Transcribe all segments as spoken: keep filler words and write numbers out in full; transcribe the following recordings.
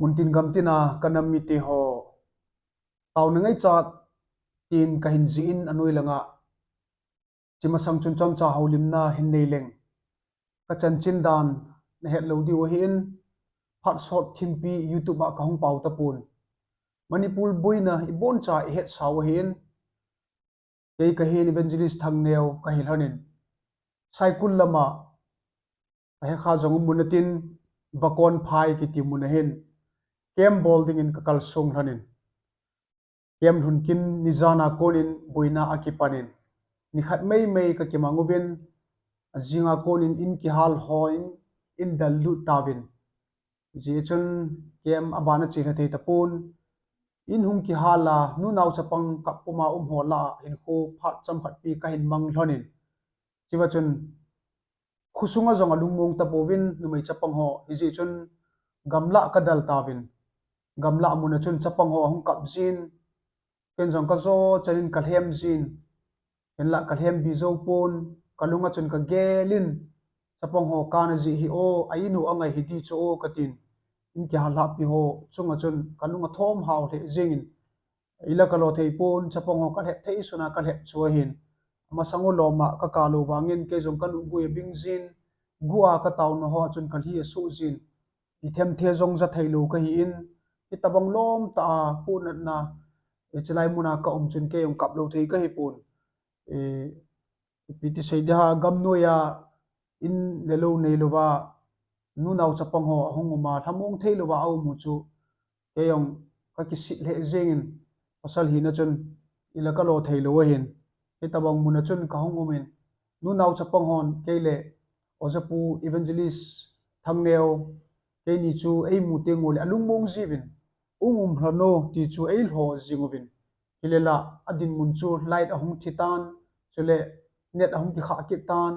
Muntin gamtina ka nam mite ho, taona ngaichat tin ka hin jih in anoi langa, chi masang chun chomcha houlimna hin nei leng. Ka chanchin dan na het lou diu ahin, phat sot thimpi YouTube ah ka hung pao tapon. Manipur boina i boncha i het sau ahin, kei ka hin Evangelist Thangneo ka hi lhonin, Saikul lama ka hekha jong um mun atin, Vakonphai kiti mun ahin camp bol dingin ka kalsong lhonin, camp lhun kin nijana konin boina akipanin, nikhat meimei ka kimang uvin, ajinga konin in kihal hoin in dal lut tauvin. Hijeh chun camp abana chilha thei tapon, in hung kihal a, nunau chapang kap puma um ho lah a hinkho phat chomkhat pi ka hin mang lhonin. Chuva chun khosunga jong alungmong tapouvin numei chapang ho, hijeh chun gamlah ka dal tauvin. Gamlah muna chun chapang ho ahung kap jin, ken jong ka jo chanin ka lhem jin. Hinlah ka lhem bi jou pon, ka lunga chun ka gelin, chapang ho kana jih hi o, a in u angai hi di chu o ka tin. In kihal lhahpi ho chunga chun ka lunga thom hao lheh jengin, ila ka lo thei pon, chapang ho ka lhep thei suna ka lhep chu ahin. Amasang u loma ka kap lou vangin kei jong ka nuh gui abing jin, gua ka taona ho a chun ka lhi asuh jin. I themthe jong ja thei lou ka hi in, hitabang lom tah a pohnatna, e, chilai muna ka um chun kei jong kap lou thei ka hi pon. E, ipi ti sei ding ham, gamnoiya in le lou nei louva, nunau chapang ho ahung uma, lhamong thei louva aum u chu, kei jong ka kisit lheh jengin, pasal hina chun ila ka lo thei lou ahin. Hitabang muna chun ka hung umin, nunau chapang hon kei le Ojapu Evangelist Thangneo, keini chu eimu teng uleh alungmong jiuvin, um um lhon o ti chu eilho jing uvin. Hilela adinmun chu light ahung thi tan, chule net ahung kikhah kit tan,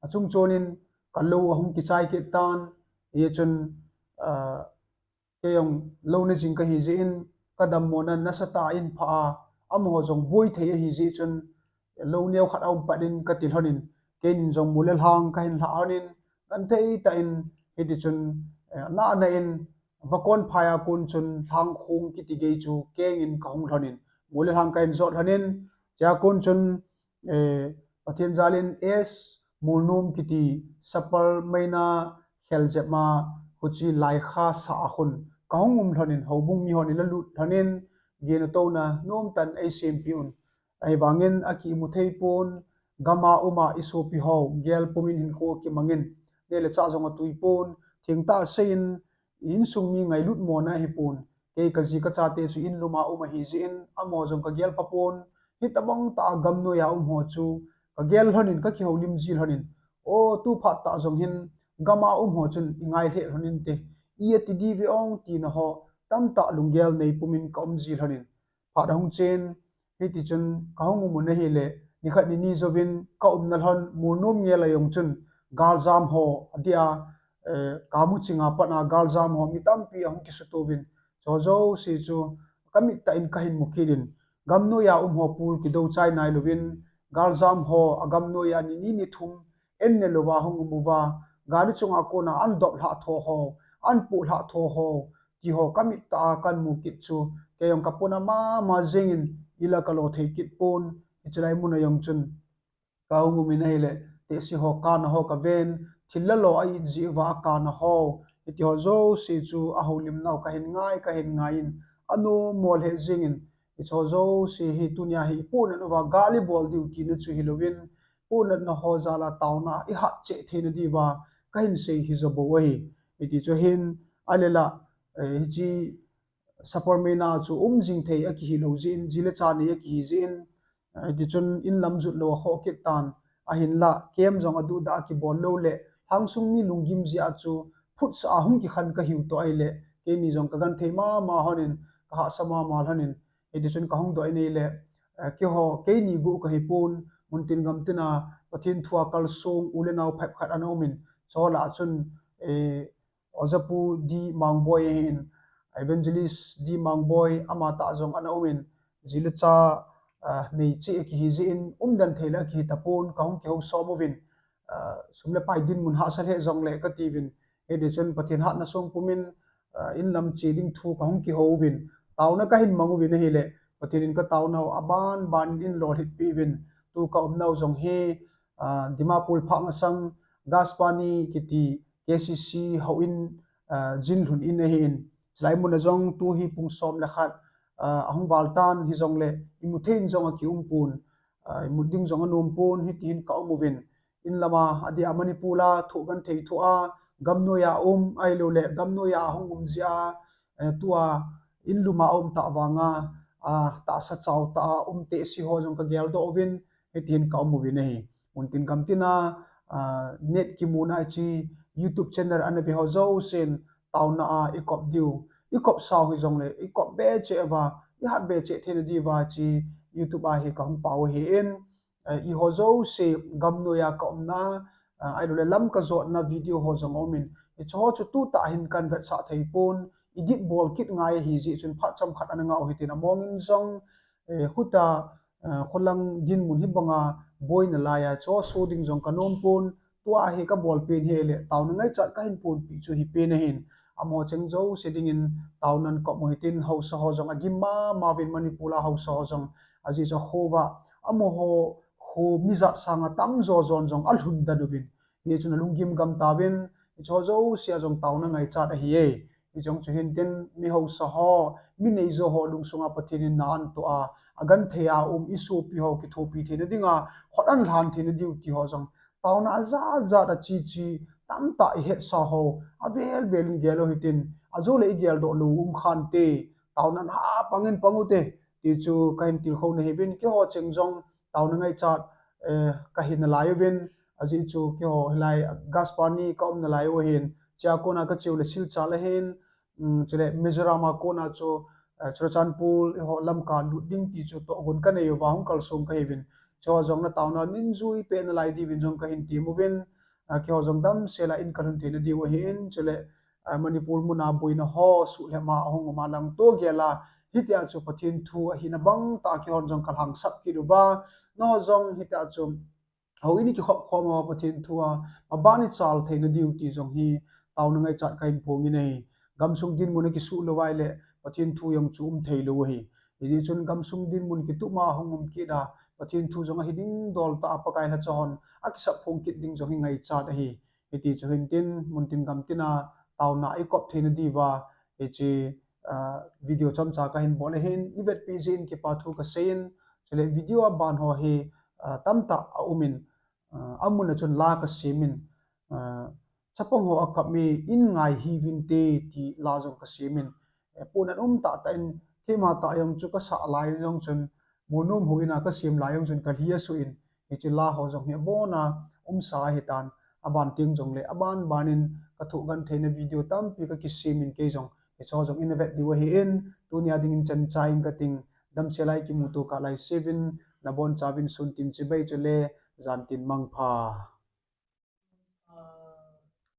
achung chonin ka lou ahung kichai kit tan, hichun, ah, kei jong lou nei jing ka hi jeh in, ka dammona nasatah in phah a, amaho jong boi thei ahi jeh chun, lou neo khat aum pat in ka ti lhonin, keinin jong mol le lhang ka hin lhah lhonin, genthei tah in, hiti chun, eh, nana in, Vakonphai a kon chun Lhangkhong kiti gei chu kengin ka hung lhonin, mol le lhang ka hin jot lhonin, chea kon chun, eh, Pathen jalin S Molnom kiti Saparmeina kheljep ma huchi Laikha sa a khun ka hung um lhonin, houbung mi hon ila lut lhonin, gena touna nomtah in eisempeh un. Ahivangin akimu thei pon, gama uma isopi ho gel pumin hinkho kimangin, neh le chah jong atui pon, thengtah seiyin insung mi ngailut mona ahipon, kei kaji kachate chu in luma um ahi jeh in, amaho jong ka gel pha pon, hitabang tah a gamnoiya um ho chu ka gel lhonin, ka kihoulim ji lhonin, o, tu phat tah jong hin gama um ho chun i ngai lheh lhonin te, i ati diu ve ong tina ho tamtah lunggel nei pumin ka um ji lhonin, phat ahung chen, hiti chun ka hung um u ahile, nikhat nini jouvin ka umna lhon Molnom ngel a jong chun galjam ho adia, eh, Kamuching a pat a galjam ho mi tampi ahung kisutouvin, chu jouse chu ka mit tah in ka hin mu kit in, gamnoiya um ho pul kidou chai nai louvin, galjam ho a gamnoiya nini nithum en ne louva hung um uva, gari chunga kona an dop lhah tho ho, an puh lhah tho ho, ti ho ka mit tah a kan mu kit chu, kei jong ka pona mama jengin ila ka lo thei kit pon, hiche lai muna jong chun ka hung um in ahile, tehse ho kana ho ka ven, thil la lo a it jeh uva akana ho, hiti ho jouse chu ahoulimnau ka hin ngai, ka hin ngai in, anom mo lheh jengin, hiche ho jouse hi tunia hi i pohnat uva gal i bol diu tina chu hilouvin, pohnatna ho jal a taona i hat cheh theina diuva ka hin sei hi jo bou ahi. Hiti chu hin, alela, eh, hiche Saparmeina chu um jing thei akihi lou jeh in, ji le cha nei akihi jeh in, eh, hiti chun in lam jot lou a khoh kit tan, ahinla camp jong aduhdah a kibol lou le, lhangsung mi lunggim jeh a chu phutsah a hung kikhen ka hiu toh ahile, keini jong ka genthei mama lhonin, ka hahsa mama lhonin, hiti chun ka hung doh in ahile, eh, keiho, keini guh ka hi pon, muntin gamtin a Pathen thu a kalsong u le nao phabep khat ana um in, chu lah a chun, eh, Ojapu D Mangboi ahin, Evangelist D Mangboi, ama tah jong ana um in, ji le cha, ah, nei cheh akihi jeh in, umden thei le akihi tapon, ka hung kihou som uvin, ah, sum le pai dinmun hahsa lheh jongle ka tiuvin, hiti chun Pathen hatna song pumin, inlam che ding thu kahung kihou uvin, taona kahin mang uvin ahile, Pathen in kataonau aban ban in lolhit peh uvin, tu kaumnau jong hi Dimapur Phak Ngasang Gaspani kiti K C C houin, jinlhun in ahin, chulai mun a jong tu hi pung som le khat ahung val tan, hijongle imu thei in jong akium pon, imut ding jong anom pon, hitihin kaum uvin, inlama adeh a Manipur a thoh genthei thoh a, gamnoiya um ahiloule gamnoiya ahung um jeh a, tua inlum a aum tah vanga, tahsa chao tah a um tehse ho jong kageldoh uvin, hitihin kaum uvin ahi. Muntin gamtin a net kimuna hiche YouTube channel ana ve ho jousen, taona a ikop diu, ikop sau hijongle ikop be cheh uva, ihat be cheh theina diuva hiche YouTube a hi kahung pao ahin, eiho jouse gamnoiya kaumna, ahiloule lam kajotna video ho jong aumin, hicheho chu tutah hin kahin vetsah theipon, edit bol kit ngai ahijeh chun phat chomkhat ana ngah u hitin, amongin jong khuta, kholang dinmun hibanga boina laiya hicheho so ding jong kanom pon, tua hi kabolpen hile taona ngaichat kahin ponpeh chu hipen ahin, amaho cheng jouse dingin taonan kop u hitin, haosa ho jong agim mama uvin, Manipur a haosa ho jong, ajeh chu akhova, amaho kho mijat sanga tamjo jon jong alhun den uvin, hichun alunggim gam tauvin, hicheho jouse a jong taona ngaichat ahiye. Hiche jong chu hintin, mi haosa ho, mi neijo ho lungsunga Pathen in na antoh a, agenthei a um isopi ho kithopi theina dinga khut ahin lhan theina diu ti ho jong, taona ajat jat a che che tamtah ihetsa ho, avel vel in gel u hitin, ajoule igeldoh lou um khante, taona na pangin pang ute, ti chu kahin tilkhou nahiuvin, keiho cheng jong taona ngaichat kahi nalai uvin, ajeh chu keiho hilai Gaspani kaum nalai u ahin, chea kona kacheu le Silchar ahin, chule Mizoram a kona chu Churachandpur eiho Lamka lut ding ti chu tohgon kanei uva hung kalsong kahiuvin, chuho jong nataona ninjui peh nalai diuvin jong kahin tem uvin, keiho jong damsel a in kalhun theina diu ahin, chule Manipur muna boina ho suhlhep a ahung um a langto gel a, hitia chu Pathen thu ahina bangtah a keihon jong kalhangsap kit uva, nangho jong hitia chu houin ikikhop khom a Pathen thu a maban ichal theina diu ti jong hi taona ngaichat kahin phongin ahi. Gamsung dinmun akisuh lou ahile Pathen thu jong chu um theilou ahi. Hijeh chun gamsung dinmun kitup ma ahung um kit a, Pathen thu jong ahi ding dol tah a Pakai lhacha hon akisap phong kit ding jong hi ngaichat ahi. Hiti chu hintin, muntin gamtin a taona ikop theina diuva hiche video chomcha kahin bol ahin, ivetpeh jeh in kipa thu kaseiyin, chule video aban ho hi tamtah aumin, amun a chun la kasemin, chapang ho akap e, in ngai hiuvinte ti la jong kasemin, pohnat um tahtah in, keima tah jong chu kasah lai jong chun, monom houin a kasem lai jong chun kalhi asuh in, hiche la ho jong hi abona umsa ahitan, aban teng jongle aban ban in kathoh gentheina video tampi kakisemin, kei jong hicheho jong inavet diu ahin, tunia dingin chan chai inge kating, damsel a ikimuto kah laisevin, nabonchauvin sun tin chibai chule jan tin mangpha.